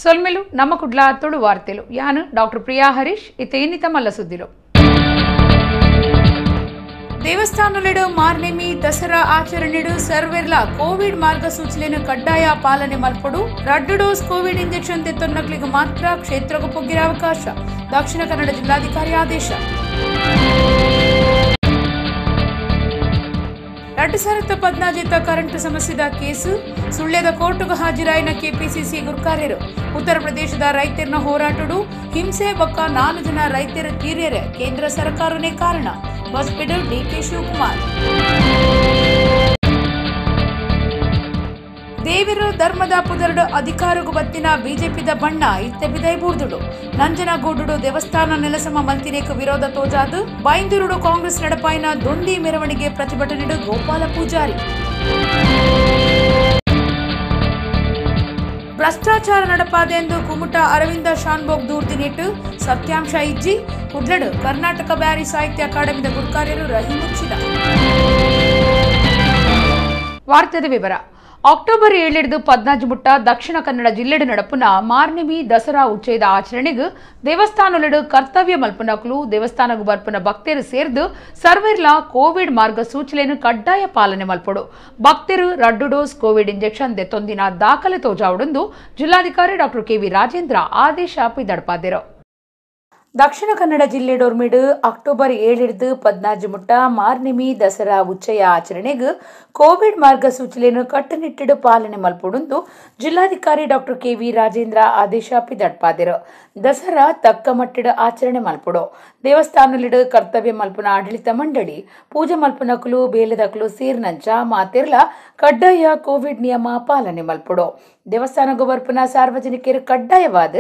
ಸೊಲ್ಮೆಲು ನಮ್ಮ ಕುಡ್ಲ ತುಳು ವಾರ್ತೆಲು ಯಾನು ಡಾಕ್ಟರ್ ಪ್ರಿಯಾ ಹರೀಶ್ ಇತೇನಿತ ಮಲ್ಲ ಸುದ್ದಿಲು. ದೇವಸ್ಥಾನಲೆಡು ಮಾರ್ನೆಮಿ ದಸರಾ ಆಚರಣೆಡು ಸರ್ವೆರ್ಲ ಕೋವಿಡ್ ಮಾರ್ಗಸೂಚಿಯನ್ನು ಕಡ್ಡಾಯ ಪಾಲನೆ ಮಲ್ಪಡು. 2 dose Covid injection ತೆತ್ತೊನ್ನಕ್ಲಿಗೆ ಮಾತ್ರ ಕ್ಷೇತ್ರಕ್ಕೆ ಪೊಗ್ಗಿರ ಅವಕಾಶ. ದಕ್ಷಿಣ ಕನ್ನಡ ಜಿಲ್ಲಾಧಿಕಾರಿ ಆದೇಶ. 2014 ಕರೆಂಟ್ ಸಮಸ್ಯೆದ ಕೇಸು ಸುಳ್ಯದ ಕೋರ್ಟುಗೆ ಹಾಜಿರಾಯಿನ ಕೆಪಿಸಿಸಿ ಗುರ್ಕಾರ್ಯರು. ಉತ್ತರ ಪ್ರದೇಶದ ರೈತರನ್ನ ಹೋರಾಟಡು ಹಿಂಸೆ ಬೊಕ್ಕ 4 ಜನ ರೈತರ ತೀರ್ಯರೆ ಕೇಂದ್ರ ಸರ್ಕಾರನೇ ಕಾರಣ. ಬಸ್ಬಿಡು ಡಿಕೆ ಶಿವಕುಮಾರ್. ದೇವಿರು ಧರ್ಮದ ಪುದರುಡು ಅಧಿಕಾರಗೂ ಬತ್ತಿನ ಬಿಜೆಪಿದ ಬಣ್ಣ ಇತ್ತೆ ಬಿದೈ ಬೂರ್ದುಡು. ನಂಜನಗೂಡುಡು ದೇವಸ್ಥಾನ ನೆಲಸಮ ಮಲ್ತಿನೇಕ ವಿರೋಧ ತೋಜಾದು ಬೈಂದೂರುಡು ಕಾಂಗ್ರೆಸ್ ನಡಪಾಯಿನ ದೊಂದಿ ಮೆರವಣಿಗೆ ಪ್ರತಿಭಟನೆಡು ಗೋಪಾಲ ಪೂಜಾರಿ. ಭ್ರಷ್ಟಾಚಾರ ನಡಪಾದೆ ಎಂದು ಕುಮಟ ಅರವಿಂದ ಶಾನ್ಭೋಗ್ ದೂರ್ದಿನಿಟ್ಟು ಸತ್ಯಾಂಶ ಇಜ್ಜಿ. ಕುಡ್ಲಡು ಕರ್ನಾಟಕ ಬ್ಯಾರಿ ಸಾಹಿತ್ಯ ಅಕಾಡೆಮಿದ ಗುರ್ಕಾರ್ಯರು ರಹೀಂ ಮುಚ್ಚಿದ. ವಾರ್ತೆದ ವಿವರ. ಅಕ್ಟೋಬರ್ 7 14 ಮುಟ್ಟ ದಕ್ಷಿಣ ಕನ್ನಡ ಜಿಲ್ಲೆಡು ನಡಪುನ ಮಾರ್ನೆಮಿ ದಸರಾ ಉಚ್ಚಯದ ಆಚರಣೆಗೆ ದೇವಸ್ಥಾನಲೆಡು ಕರ್ತವ್ಯ ಮಲ್ಪುನಕುಲು ದೇವಸ್ಥಾನಗು ಬರ್ಪುನ ಭಕ್ತರು ಸೇರ್ದು ಸರ್ವೆರ್ಲ ಕೋವಿಡ್ ಮಾರ್ಗಸೂಚಿಯನ್ನು ಕಡ್ಡಾಯ ಪಾಲನೆ ಮಲ್ಪೊಡು. ಭಕ್ತರು 2 dose Covid injection ದೆತ್ತೊಂದಿನ ದಾಖಲೆ ತೋಜಾವುಡೆಂದು ಜಿಲ್ಲಾಧಿಕಾರಿ ಡಾಕ್ಟರ್ ಕೆವಿ ರಾಜೇಂದ್ರ ಆದೇಶ ಪಿದಡ್ಪಾದೆರು. ದಕ್ಷಿಣ ಕನ್ನಡ ಜಿಲ್ಲೆ ಡೊರ್ಮಿಡು ಅಕ್ಟೋಬರ್ 7 14 ಮುಟ್ಟ ಮಾರ್ನೆಮಿ ದಸರಾ ಉಚ್ಚಯ ಆಚರಣೆಗೆ ಕೋವಿಡ್ ಮಾರ್ಗಸೂಚಿಯನ್ನು ಕಟ್ಟುನಿಟ್ಟಿಡು ಪಾಲನೆ ಮಲ್ಪೊಡುಂದು ಜಿಲ್ಲಾಧಿಕಾರಿ ಡಾಕ್ಟರ್ ಕೆವಿ ರಾಜೇಂದ್ರ ಆದೇಶ ಪಿದಡ್ಪಾದೆರು. ದಸರಾ ತಕ್ಕ ಮಟ್ಟಿಡು ಆಚರಣೆ ಮಲ್ಪೊಡು. ದೇವಸ್ಥಾನಲಿಡು ಕರ್ತವ್ಯ ಮಲ್ಪುನ ಆಡಳಿತ ಮಂಡಳಿ ಪೂಜೆ ಮಲ್ಪುನಕುಲು ಬೇಲೆದಕುಲು ಸೇರಿನಂಚ ಮಾತಿರ್ಲ ಕಡ್ಡಾಯ ಕೋವಿಡ್ ನಿಯಮ ಪಾಲನೆ ಮಲ್ಪೊಡು. ದೇವಸ್ಥಾನಗೂ ಬರ್ಪುನ ಸಾರ್ವಜನಿಕರು ಕಡ್ಡಾಯವಾದ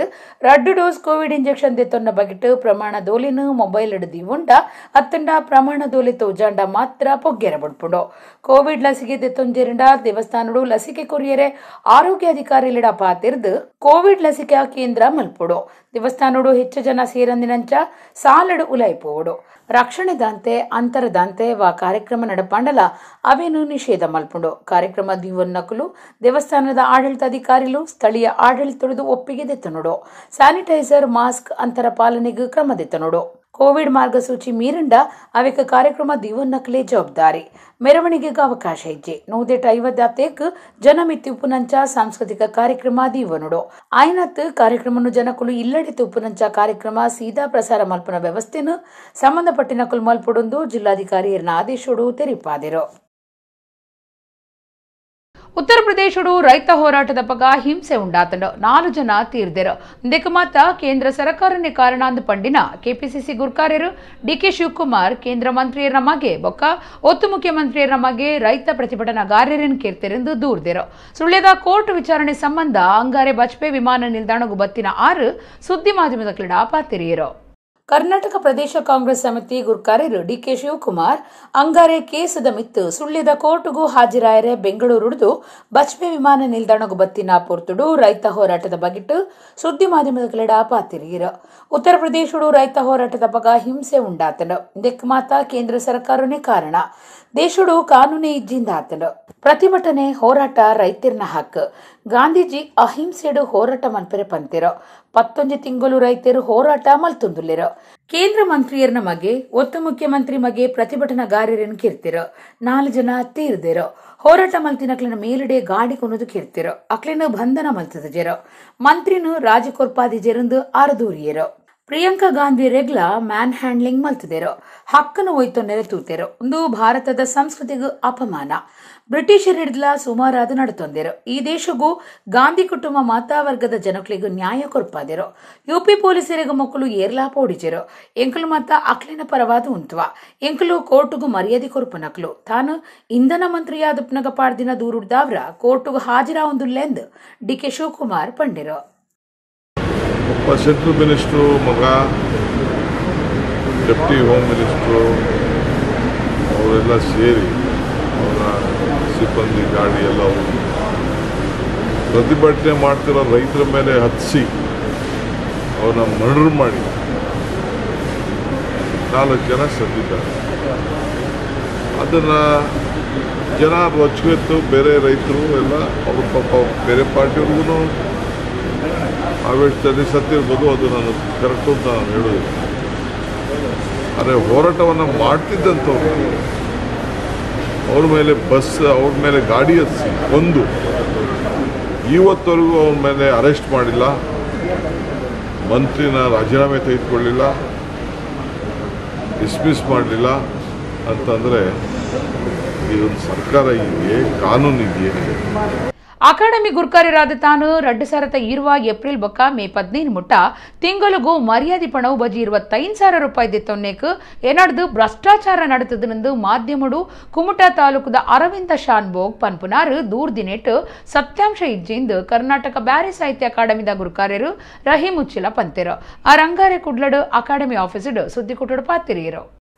2 dose Covid injection ದೆತ್ತೊನ್ನ ಬಗೆಟ್ ಪ್ರಮಾಣ ದೋಲಿನ ಮೊಬೈಲ್ ದಿವುಂಡ ಅತ್ತಂಡ ಪ್ರಮಾಣ ದೋಲಿ ತೋಜಾಂಡ ಮಾತ್ರ ಪೊಗ್ಗೆರ ಬಡ್ಪುಂಡು. ಕೋವಿಡ್ ಲಸಿಕೆ ದೆತ್ತೊಂಜೆರಂಡ ದೇವಸ್ಥಾನಡು ಲಸಿಕೆ ಕೊರಿಯರೆ ಆರೋಗ್ಯಾಧಿಕಾರಿಲಿಡ ಪಾತಿರ್ದು ಕೋವಿಡ್ ಲಸಿಕಾ ಕೇಂದ್ರ ಮಲ್ಪುಡು. ದೇವಸ್ಥಾನಡು ಹೆಚ್ಚು ಜನ ಸೇರಂದಿನಂಚ ಸಾಲಡು ಉಲೈಪೋಡು. ರಕ್ಷಣೆದಾಂತೆ ಅಂತರದಾಂತೆ ವಾ ಕಾರ್ಯಕ್ರಮ ನಡಪಾಂಡಲ ಅವೇನು ನಿಷೇಧ ಮಲ್ಪುಂಡು. ಕಾರ್ಯಕ್ರಮ ದಿವನ್ನಕುಲು ದೇವಸ್ಥಾನದ ಆಡಳಿತಾಧಿಕಾರಿಲು ಸ್ಥಳೀಯ ಆಡಳಿತದ ಒಪ್ಪಿಗೆ ದೆತ್ತನುಡು. ಸ್ಯಾನಿಟೈಸರ್ ಮಾಸ್ಕ್ ಅಂತರ ಪಾಲನೆಗೆ ಕ್ರಮ ದೆತ್ತನುಡು. ಕೋವಿಡ್ ಮಾರ್ಗಸೂಚಿ ಮೀರಂಡ ಅವೇಕ ಕಾರ್ಯಕ್ರಮ ದಿವನ್ನಕಲೇ ಜವಾಬ್ದಾರಿ. ಮೆರವಣಿಗೆಗೆ ಅವಕಾಶ ಇಜ್ಜೆ. 150 ಜನಮಿತಿ ಉಪನಂಚ ಸಾಂಸ್ಕೃತಿಕ ಕಾರ್ಯಕ್ರಮ ದೀವನುಡು. ಆಯ್ನತ್ ಕಾರ್ಯಕ್ರಮನು ಜನಕುಲು ಇಲ್ಲಡೆ ಉಪನಂಚ ಕಾರ್ಯಕ್ರಮ ಸೀದಾ ಪ್ರಸಾರ ಮಲ್ಪನ ವ್ಯವಸ್ಥೆನು ಸಂಬಂಧಪಟ್ಟಿನಕುಲು ಮಲ್ಪುಡುಂದು ಜಿಲ್ಲಾಧಿಕಾರಿ ಆದೇಶೋಡು ತೆರಿಪಾದಿರು. ಉತ್ತರ ಪ್ರದೇಶಡು ರೈತ ಹೋರಾಟದ ಪಗ ಹಿಂಸೆ ಉಂಡಾತಂಡು 4 ಜನ ತೀರ್ದೆರು. ಇಂದಕ್ಕೆ ಮಾತ ಕೇಂದ್ರ ಸರ್ಕಾರನೇ ಕಾರಣ ಅಂದು ಪಂಡಿನ ಕೆಪಿಸಿಸಿ ಗುರ್ಕಾರ್ಯರು ಡಿಕೆ ಶಿವಕುಮಾರ್ ಕೇಂದ್ರ ಮಂತ್ರಿಯರ ಮಗೆ ಬೊಕ್ಕ ಒತ್ತು ಮುಖ್ಯಮಂತ್ರಿಯರ ಮಗೆ ರೈತ ಪ್ರತಿಭಟನಾಗಾರರನ್ನು ಕೇರ್ತೆರೆಂದು ದೂರ್ದೆರು. ಸುಳ್ಯದ ಕೋರ್ಟ್ ವಿಚಾರಣೆ ಸಂಬಂಧ ಅಂಗಾರೆ ಬಜ್ಪೆ ವಿಮಾನ ನಿಲ್ದಾಣಗೂ ಬತ್ತಿನ 6 ಸುದ್ದಿ ಮಾಧ್ಯಮದ ಕ್ರೀಡಾ ಪಾತಿರಿಯರು. ಕರ್ನಾಟಕ ಪ್ರದೇಶ ಕಾಂಗ್ರೆಸ್ ಸಮಿತಿ ಗುರ್ಕಾರ್ಯರು ಡಿಕೆ ಶಿವಕುಮಾರ್ ಅಂಗಾರೆ ಕೇಸದ ಮಿತ್ತು ಸುಳ್ಯದ ಕೋರ್ಟ್ಗೂ ಹಾಜಿರಾಯರೆ ಬೆಂಗಳೂರುಡ್ದು ಬಜ್ಪೆ ವಿಮಾನ ನಿಲ್ದಾಣಗೂ ಬತ್ತಿನ ಪೊರ್ತುಡು ರೈತ ಹೋರಾಟದ ಬಗಿಟ್ಟು ಸುದ್ದಿ ಮಾಧ್ಯಮದ ಕಲೆಡ ಪಾತಿರಿಯರು. ಉತ್ತರ ಪ್ರದೇಶಡು ರೈತ ಹೋರಾಟದ ಬಗ ಹಿಂಸೆ ಉಂಡಾತನು. ಇದಕ್ಕೆ ಮಾತ ಕೇಂದ್ರ ಸರ್ಕಾರನೇ ಕಾರಣ. ದೇಶಡು ಕಾನೂನೇ ಇಜ್ಜಿಂದ ಆತನು. ಪ್ರತಿಭಟನೆ ಹೋರಾಟ ರೈತರನ್ನ ಹಕ್ಕು. ಗಾಂಧೀಜಿ ಅಹಿಂಸೆಡು ಹೋರಾಟ ಮನ್ಪೆರೆ ಪಂತಿರೋ. 19 ತಿಂಗಳು ರೈತರು ಹೋರಾಟ ಮಲ್ತುಂದುಲ್ಲಿರು. ಕೇಂದ್ರ ಮಂತ್ರಿಯರ್ನ ಮಗೆ ಒತ್ತು ಮುಖ್ಯಮಂತ್ರಿ ಮಗೆ ಪ್ರತಿಭಟನಾಗಾರರನ್ನು ಕಿರ್ತಿರೋ. 4 ಜನ ತೀರ್ದಿರೋ. ಹೋರಾಟ ಮಲ್ತಿನಕ್ಲಿನ ಮೇಲುಡೆ ಗಾಡಿ ಕೊನದು ಕಿರ್ತಿರೋ. ಅಕ್ಲಿನ ಬಂಧನ ಮಲ್ತದ ಮಂತ್ರಿನು ರಾಜಕೊರ್ಪಾದಿ ಜೆರಂದು ಆರದೂರಿಯರು. ಪ್ರಿಯಾಂಕಾ ಗಾಂಧಿ ರೆಗ್ಲ ಮ್ಯಾನ್ ಹ್ಯಾಂಡ್ಲಿಂಗ್ ಮಲ್ತದೇರೋ. ಹಕ್ಕನ್ನು ಒಯ್ತೊನ್ನೆರೆ ತೂತೆರೋ. ಒಂದು ಭಾರತದ ಸಂಸ್ಕೃತಿಗೂ ಅಪಮಾನ. ಬ್ರಿಟಿಷರಿಡ್ಲ ಸುಮಾರಾದ ನಡತೊಂದಿರೋ. ಈ ದೇಶಗೂ ಗಾಂಧಿ ಕುಟುಂಬ ಮಾತಾ ವರ್ಗದ ಜನಕ್ಲಿಗೂ ನ್ಯಾಯ ಕೊರ್ಪಾದಿರೋ. ಯುಪಿ ಪೊಲೀಸರಿಗೂ ಮಕ್ಕಳು ಏರ್ಲಾ ಪೋಡಿಜೆರೋ. ಎಂಕಲು ಮಾತ ಅಕ್ಲಿನ ಪರವಾದ ಉಂತುವ. ಎಂಕಲು ಕೋರ್ಟುಗೂ ಮರ್ಯಾದೆ ಕೊರ್ಪನಕ್ಲು. ತಾನು ಇಂಧನ ಮಂತ್ರಿಯಾದ ಪುನಗ ಪಾಡ್ದಿನ ದೂರುಡ್ದಾವ್ರ ಕೋರ್ಟುಗೂ ಹಾಜರಾವುಂದುಲ್ಲೆಂದು ಡಿಕೆ ಶಿವಕುಮಾರ್ ಪಂಡಿರೋ. ಒಬ್ಬ ಸೆಂಟ್ರಲ್ ಮಿನಿಸ್ಟ್ರು ಮಗ, deputy home minister ಅವರೆಲ್ಲ ಸೇರಿ ಅವರ ಸಿಬ್ಬಂದಿ ಗಾಡಿ ಎಲ್ಲ ಪ್ರತಿಭಟನೆ ಮಾಡ್ತಿರೋ ರೈತರ ಮೇಲೆ ಹತ್ತಿಸಿ ಅವ್ರನ್ನ ಮರ್ಡರ್ ಮಾಡಿ 4 ಜನ ಸತ್ತಿದ್ದಾರೆ. ಅದನ್ನು ಜನ ರೊಚ್ಚಿಗೆತ್ತು ಬೇರೆ ರೈತರು ಎಲ್ಲ ಅವರು ಪಾಪ ಬೇರೆ ಪಾರ್ಟಿಯವ್ರಿಗೂ ಆವೇಶದಲ್ಲಿ ಸತ್ತಿರ್ಬೋದು, ಅದು ನಾನು ಕರೆಕ್ಟು ಅಂತ ನಾನು ಹೇಳೋದಿಲ್ಲ. ಆದರೆ ಹೋರಾಟವನ್ನು ಮಾಡ್ತಿದ್ದಂಥವ್ರು ಅವ್ರ ಮೇಲೆ ಬಸ್, ಅವ್ರ ಮೇಲೆ ಗಾಡಿ ಹತ್ತಿಸಿ ಒಂದು ಇವತ್ತವರೆಗೂ ಅವ್ರ ಮೇಲೆ ಅರೆಸ್ಟ್ ಮಾಡಿಲ್ಲ, ಮಂತ್ರಿನ ರಾಜೀನಾಮೆ ತೆಗೆದುಕೊಳ್ಳಿಲ್ಲ, ಡಿಸ್ಮಿಸ್ ಮಾಡಲಿಲ್ಲ ಅಂತಂದರೆ ಇದೊಂದು ಸರ್ಕಾರ ಇದೆಯೇ, ಕಾನೂನು ಇದೆಯೇ? ಅಕಾಡೆಮಿ ಗುರ್ಕಾರ್ಯರಾದ ತಾನು 2020 ಏಪ್ರಿಲ್ ಬೊಕ್ಕ ಮೇ 15 ಮುಟ್ಟ ತಿಂಗಳಿಗೂ ಮರ್ಯಾದೆ ಪಣವು ಬಜಿ 25,000 ರೂಪಾಯಿ ದೆತ್ತೊನ್ನೇಕ್ ಏನಾಡ್ದು ಭ್ರಷ್ಟಾಚಾರ ನಡೆತದನೆಂದು ಮಾಧ್ಯಮಡು ಕುಮಟಾ ತಾಲೂಕದ ಅರವಿಂದ ಶಾನ್ಭೋಗ್ ಪನ್ಪುನಾರು ದೂರ್ದಿನೆಟ್ ಸತ್ಯಾಂಶ ಇಜ್ಜಿಂದು ಕರ್ನಾಟಕ ಬ್ಯಾರಿ ಸಾಹಿತ್ಯ ಅಕಾಡೆಮಿದ ಗುರುಕಾರ್ಯರು ರಹೀಂ ಉಚ್ಚಿಲ ಪಂತೆರು. ಆ ರಂಗಾರೆ ಕುಡ್ಲಡು ಅಕಾಡೆಮಿ ಆಫೀಸ್ಡ್ ಸುದ್ದಿ ಕುಟ್ಟಡು ಪಾತಿರಿಯರು.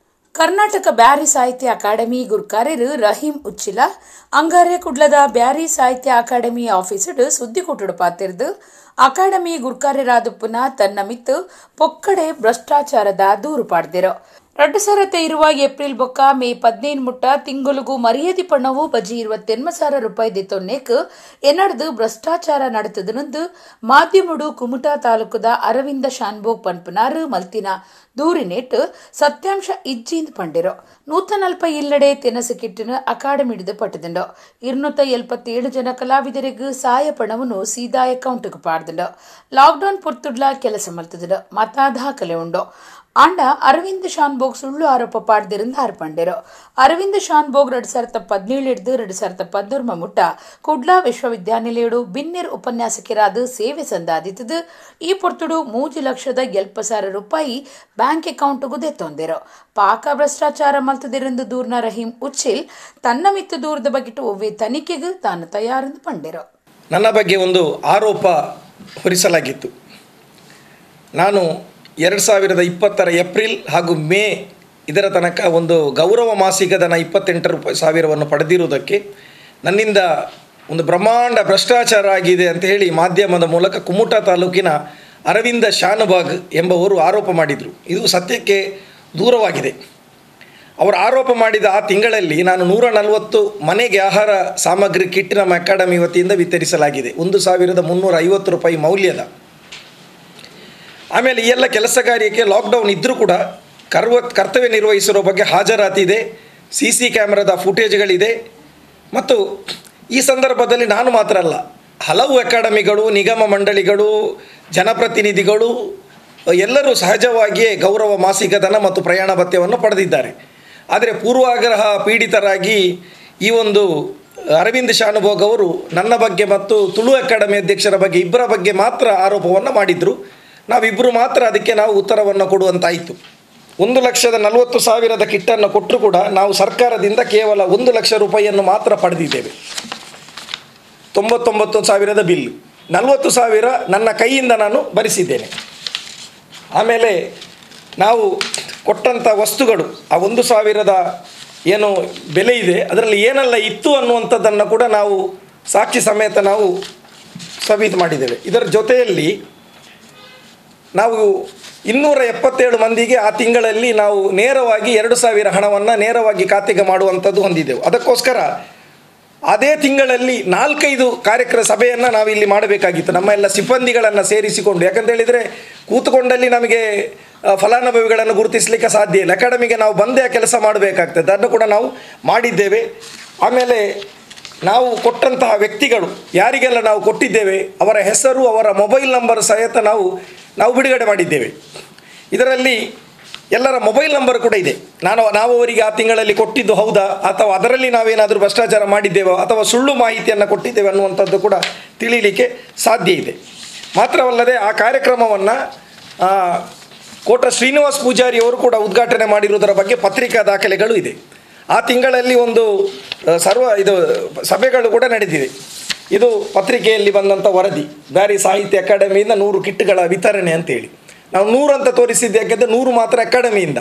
ಕರ್ನಾಟಕ ಬ್ಯಾರಿ ಸಾಹಿತ್ಯ ಅಕಾಡೆಮಿ ಗುರ್ಕಾರ್ಯರು ರಹೀಂ ಉಚ್ಚಿಲ ಅಂಗಾರೆ ಕುಡ್ಲದ ಬ್ಯಾರಿ ಸಾಹಿತ್ಯ ಅಕಾಡೆಮಿ ಆಫೀಸ್ಡ್ ಸುದ್ದಿ ಕೊಟ್ಟುಡು ಪಾತಿರ್ದು ಅಕಾಡೆಮಿ ಗುರ್ಕಾರ್ಯರಾದಪ್ಪನ ತನ್ನ ಮಿತ್ತು ಪೊಕ್ಕಡೆ ಭ್ರಷ್ಟಾಚಾರದ ದೂರು ಪಾಡ್ದಿರು. 2020 ಏಪ್ರಿಲ್ ಬೊಕ್ಕ ಮೇ 15 ಮುಟ್ಟ ತಿಂಗಳಿಗೂ ಮರ್ಯಾದೆ ಪಣವು ಬಜಿ 28,000 ರೂಪಾಯಿ ದೆತ್ತೊನ್ನೇಕ್ ಎನ್ನಡ್ದು ಭ್ರಷ್ಟಾಚಾರ ನಡೆತದನಂದು ಮಾಧ್ಯಮಡು ಕುಮಟಾ ತಾಲೂಕದ ಅರವಿಂದ ಶಾನ್ಭೋಗ್ ಪನ್ಪುನಾರು ಮಲ್ತಿನ ದೂರಿನೇಟ್ ಸತ್ಯಾಂಶ ಇಜ್ಜಿಂದ್ ಪಂಡಿರು. 140 ಇಲ್ಲಡೆ ತೆನಸು ಕಿಟ್ಟಿನ ಅಕಾಡೆಮಿ ಹಿಡಿದು ಪಟ್ಟದಿಂಡು 277 ಜನ ಕಲಾವಿದರಿಗೂ ಸಾಯ ಪಣವನ್ನು ಸೀದಾ ಅಕೌಂಟ್ಗೆ ಪಾಡ್ದಿಂಡು. ಲಾಕ್ಡೌನ್ ಪೊರ್ತುಡ್ಲ ಕೆಲಸ ಮಲ್ತದಿಂಡು ಮತ ದಾಖಲೆ ಉಂಡು. ಆಂಡ ಅರವಿಂದ್ ಶಾನ್ಭೋಗ್ ಸುಳ್ಳು ಆರೋಪ ಪಾಡ್ದಿರಿಂದ ಆರ್ಪಂಡಿರು. ಅರವಿಂದ್ ಶಾನ್ಭೋಗ್ 2017 2013 ಮುಟ್ಟ ಕುಡ್ಲಾ ವಿಶ್ವವಿದ್ಯಾನಿಲಯಡು ಬಿನ್ನಿರ್ ಉಪನ್ಯಾಸಕರಾದ ಸೇವೆ ಸಂದಾದಿತ್ತದು. ಈ ಪೊರ್ತುಡು 3,70,000 ರೂಪಾಯಿ ಬ್ಯಾಂಕ್ ಅಕೌಂಟ್ಗೂ ದೆತ್ತೊಂದಿರು. ಪಾಕ ಭ್ರಷ್ಟಾಚಾರ ಮಲ್ತದಿರಂದು ದೂರ್ನ ರಹೀಂ ಉಚ್ಚಿಲ್ ತನ್ನ ಮಿತ್ತು ದೂರದ ಬಗ್ಗಿಟ್ಟು ಒವ್ವೆ ತನಿಖೆಗೂ ತಾನು ತಯಾರೆಂದು ಪಂಡಿರು. ನನ್ನ ಬಗ್ಗೆ ಒಂದು ಆರೋಪ ಹೊರಿಸಲಾಗಿತ್ತು. ನಾನು 2020 ಏಪ್ರಿಲ್ ಹಾಗೂ ಮೇ ಇದರ ತನಕ ಒಂದು ಗೌರವ ಮಾಸಿಕಧನ 28,000 ಪಡೆದಿರುವುದಕ್ಕೆ ನನ್ನಿಂದ ಒಂದು ಬ್ರಹ್ಮಾಂಡ ಭ್ರಷ್ಟಾಚಾರ ಆಗಿದೆ ಅಂತ ಹೇಳಿ ಮಾಧ್ಯಮದ ಮೂಲಕ ಕುಮಟಾ ತಾಲೂಕಿನ ಅರವಿಂದ ಶಾನುಭಾಗ್ ಎಂಬುವರು ಆರೋಪ ಮಾಡಿದರು. ಇದು ಸತ್ಯಕ್ಕೆ ದೂರವಾಗಿದೆ. ಅವರು ಆರೋಪ ಮಾಡಿದ ಆ ತಿಂಗಳಲ್ಲಿ ನಾನು 140 ಮನೆಗೆ ಆಹಾರ ಸಾಮಗ್ರಿ ಕಿಟ್ ನಮ್ಮ ಅಕಾಡೆಮಿ ವತಿಯಿಂದ ವಿತರಿಸಲಾಗಿದೆ, 1,350 ರೂಪಾಯಿ ಮೌಲ್ಯದ. ಆಮೇಲೆ ಈ ಎಲ್ಲ ಕೆಲಸ ಕಾರ್ಯಕ್ಕೆ ಲಾಕ್ಡೌನ್ ಇದ್ದರೂ ಕೂಡ ಕರ್ತವ್ಯ ನಿರ್ವಹಿಸಿರೋ ಬಗ್ಗೆ ಹಾಜರಾತಿ ಇದೆ, ಸಿ ಸಿ ಕ್ಯಾಮ್ರಾದ ಫುಟೇಜ್ಗಳಿದೆ. ಮತ್ತು ಈ ಸಂದರ್ಭದಲ್ಲಿ ನಾನು ಮಾತ್ರ ಅಲ್ಲ, ಹಲವು ಅಕಾಡೆಮಿಗಳು, ನಿಗಮ ಮಂಡಳಿಗಳು, ಜನಪ್ರತಿನಿಧಿಗಳು ಎಲ್ಲರೂ ಸಹಜವಾಗಿಯೇ ಗೌರವ ಮಾಸಿಕಧನ ಮತ್ತು ಪ್ರಯಾಣ ಭತ್ಯವನ್ನು ಪಡೆದಿದ್ದಾರೆ. ಆದರೆ ಪೂರ್ವಾಗ್ರಹ ಪೀಡಿತರಾಗಿ ಈ ಒಂದು ಅರವಿಂದ್ ಶಾನುಭೋಗ್ ಅವರು ನನ್ನ ಬಗ್ಗೆ ಮತ್ತು ತುಳು ಅಕಾಡೆಮಿ ಅಧ್ಯಕ್ಷರ ಬಗ್ಗೆ ಇಬ್ಬರ ಬಗ್ಗೆ ಮಾತ್ರ ಆರೋಪವನ್ನು ಮಾಡಿದರು. ನಾವಿಬ್ಬರು ಮಾತ್ರ ಅದಕ್ಕೆ ನಾವು ಉತ್ತರವನ್ನು ಕೊಡುವಂತಾಯಿತು. 1,40,000 ಕಿಟ್ಟನ್ನು ಕೊಟ್ಟರೂ ಕೂಡ ನಾವು ಸರ್ಕಾರದಿಂದ ಕೇವಲ 1 ಲಕ್ಷ ರೂಪಾಯಿಯನ್ನು ಮಾತ್ರ ಪಡೆದಿದ್ದೇವೆ. 99,000 ಬಿಲ್, 40,000 ನನ್ನ ಕೈಯಿಂದ ನಾನು ಭರಿಸಿದ್ದೇನೆ. ಆಮೇಲೆ ನಾವು ಕೊಟ್ಟಂಥ ವಸ್ತುಗಳು ಆ 1,000 ಏನು ಬೆಲೆ ಇದೆ ಅದರಲ್ಲಿ ಏನೆಲ್ಲ ಇತ್ತು ಅನ್ನುವಂಥದ್ದನ್ನು ಕೂಡ ನಾವು ಸಾಕ್ಷಿ ಸಮೇತ ನಾವು ಸಬೀತು ಮಾಡಿದ್ದೇವೆ. ಇದರ ಜೊತೆಯಲ್ಲಿ ನಾವು 277 ಮಂದಿಗೆ ಆ ತಿಂಗಳಲ್ಲಿ ನಾವು ನೇರವಾಗಿ 2,000 ಹಣವನ್ನು ನೇರವಾಗಿ ಖಾತೆಗೆ ಮಾಡುವಂಥದ್ದು ಹೊಂದಿದ್ದೆವು. ಅದಕ್ಕೋಸ್ಕರ ಅದೇ ತಿಂಗಳಲ್ಲಿ 4-5 ಕಾರ್ಯಕ್ರಮ ಸಭೆಯನ್ನು ನಾವಿಲ್ಲಿ ಮಾಡಬೇಕಾಗಿತ್ತು, ನಮ್ಮ ಎಲ್ಲ ಸಿಬ್ಬಂದಿಗಳನ್ನು ಸೇರಿಸಿಕೊಂಡು. ಯಾಕಂತೇಳಿದರೆ ಕೂತುಕೊಂಡಲ್ಲಿ ನಮಗೆ ಫಲಾನುಭವಿಗಳನ್ನು ಗುರುತಿಸಲಿಕ್ಕೆ ಸಾಧ್ಯ ಇಲ್ಲ. ಅಕಾಡೆಮಿಗೆ ನಾವು ಬಂದೇ ಆ ಕೆಲಸ ಮಾಡಬೇಕಾಗ್ತದೆ, ಅದನ್ನು ಕೂಡ ನಾವು ಮಾಡಿದ್ದೇವೆ. ಆಮೇಲೆ ನಾವು ಕೊಟ್ಟಂತಹ ವ್ಯಕ್ತಿಗಳು ಯಾರಿಗೆಲ್ಲ ನಾವು ಕೊಟ್ಟಿದ್ದೇವೆ ಅವರ ಹೆಸರು, ಅವರ ಮೊಬೈಲ್ ನಂಬರ್ ಸಹಿತ ನಾವು ಬಿಡುಗಡೆ ಮಾಡಿದ್ದೇವೆ. ಇದರಲ್ಲಿ ಎಲ್ಲರ ಮೊಬೈಲ್ ನಂಬರ್ ಕೂಡ ಇದೆ. ನಾವು ಅವರಿಗೆ ಆ ತಿಂಗಳಲ್ಲಿ ಕೊಟ್ಟಿದ್ದು ಹೌದಾ ಅಥವಾ ಅದರಲ್ಲಿ ನಾವೇನಾದರೂ ಭ್ರಷ್ಟಾಚಾರ ಮಾಡಿದ್ದೇವೋ ಅಥವಾ ಸುಳ್ಳು ಮಾಹಿತಿಯನ್ನು ಕೊಟ್ಟಿದ್ದೇವೆ ಅನ್ನುವಂಥದ್ದು ಕೂಡ ತಿಳಿಯಲಿಕ್ಕೆ ಸಾಧ್ಯ ಇದೆ. ಮಾತ್ರವಲ್ಲದೆ ಆ ಕಾರ್ಯಕ್ರಮವನ್ನು ಕೋಟ ಶ್ರೀನಿವಾಸ್ ಪೂಜಾರಿಯವರು ಕೂಡ ಉದ್ಘಾಟನೆ ಮಾಡಿರುವುದರ ಬಗ್ಗೆ ಪತ್ರಿಕಾ ದಾಖಲೆಗಳು ಇದೆ. ಆ ತಿಂಗಳಲ್ಲಿ ಒಂದು ಸಭೆಗಳು ಕೂಡ ನಡೆದಿದೆ. ಇದು ಪತ್ರಿಕೆಯಲ್ಲಿ ಬಂದಂಥ ವರದಿ, ಬ್ಯಾರಿ ಸಾಹಿತ್ಯ ಅಕಾಡೆಮಿಯಿಂದ 100 ಕಿಟ್ಗಳ ವಿತರಣೆ ಅಂತೇಳಿ. ನಾವು 100 ಅಂತ ತೋರಿಸಿದ್ದು ಯಾಕೆಂದರೆ 100 ಮಾತ್ರ ಅಕಾಡೆಮಿಯಿಂದ,